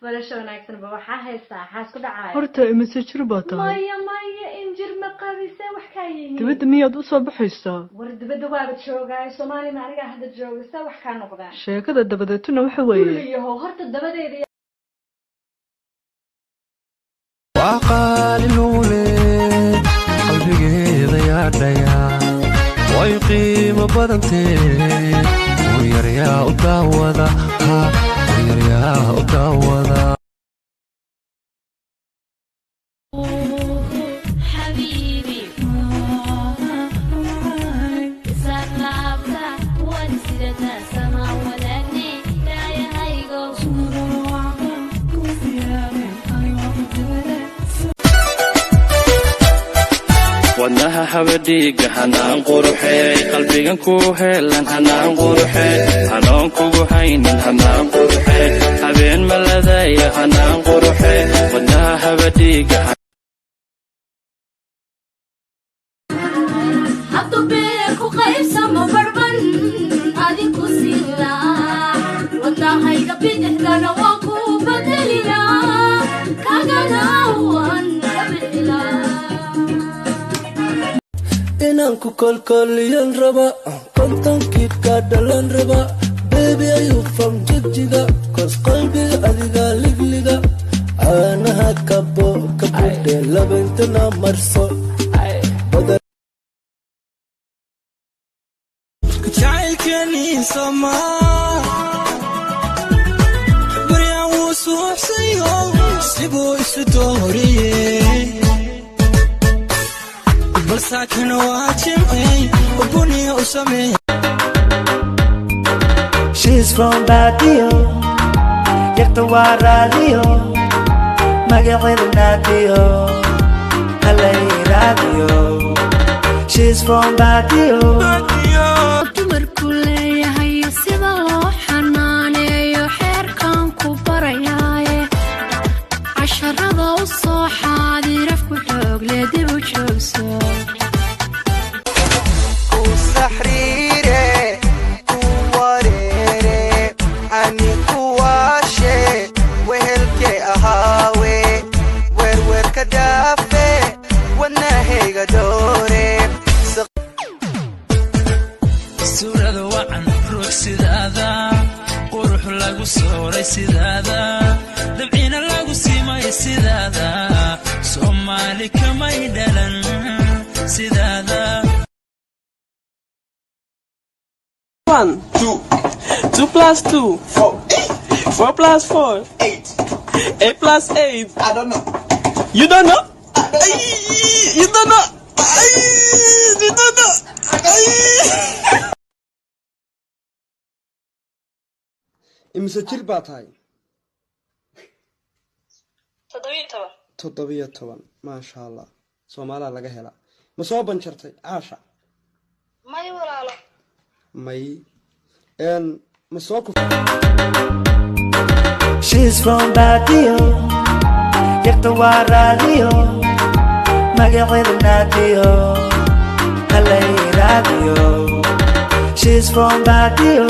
Barasho wanaagsan ba waxaa haystaa xaas ku dhacaya. Horta imise jir baa tahay? Maya, maya, injir ma qabise, wax kaa yihiin? Dibadda miyaad u soo baxaysaa? War dibadda waaba joogaayo, Soomaaliya ma anigaa hadda jooga, se wax kaa noqdaan? Sheekada dabadeetuna waxa weeye Kulliyahow, horta dabadeeda. Waa qaali luule, qalbigeeda yaadhaya, way qiimo badantee, waryaraa u daawada, ha waryaraa u daawada. حبيبي sarlaabta wad sidata sama wadaagni daayahaygo. Wadnaha habadhiiga hanaan quruxee, qalbigan ku heelan hanaan quruxee, hanoon kugu haynin hanaan quruxee, habeen maladaya hanaan quruxee, wadnaha habadhiiga. Hadduu beer ku qaybsamo barban adiku siinlaa, wadnahayga bidixdana waan ku bedelilaa, kagana waan ka bixilaa. Inaan ku kolkoliyan raba, 50 kiidkaa dhalan raba. Baby, ayuu from Jigjiga, 'cause qalbiga adiga ligliga, caanaha kabo kabudhe, labintana marso. Jacaylkeenii somaa baryaan wuu suuxsayo, sibuu isu dooriyey, balsaakana waa jimcey buniya u sameey. She's from Badio, yarta waa raadiyo, magaceedu Naadiyo, halay raadiyo. She's from Badio. Dumarku leeyahay sida loo xanaaneeyo, xeerkan ku barayaaye, casharada u soo xaadirafku xoogle dib u joogso. Ku saxriire, ku wareere, ani kuwaashe, wehelke ahaawe, werwerka dhaafe, wadnahayga doore. Suurada wacan, ruux sidaada, qurux lagu sooray sidaada, dabcina lagu simay sidaada, Soomaali kamay dhalan sidaada. One, two, two plus two, four, four plus four, eight, eight plus eight. I don't know. You don't know? You don't know? You don't know? Imise jir baa tahay? 17. 17, maasha Allah, Soomaalaa laga helaa. Ma soo banjartay, Caasha? May, walaalo. May ma soo ku She's from Badio, yarta waa raadiyo, magaceedu Naadiyo, halay raadiyo. She's from Badio.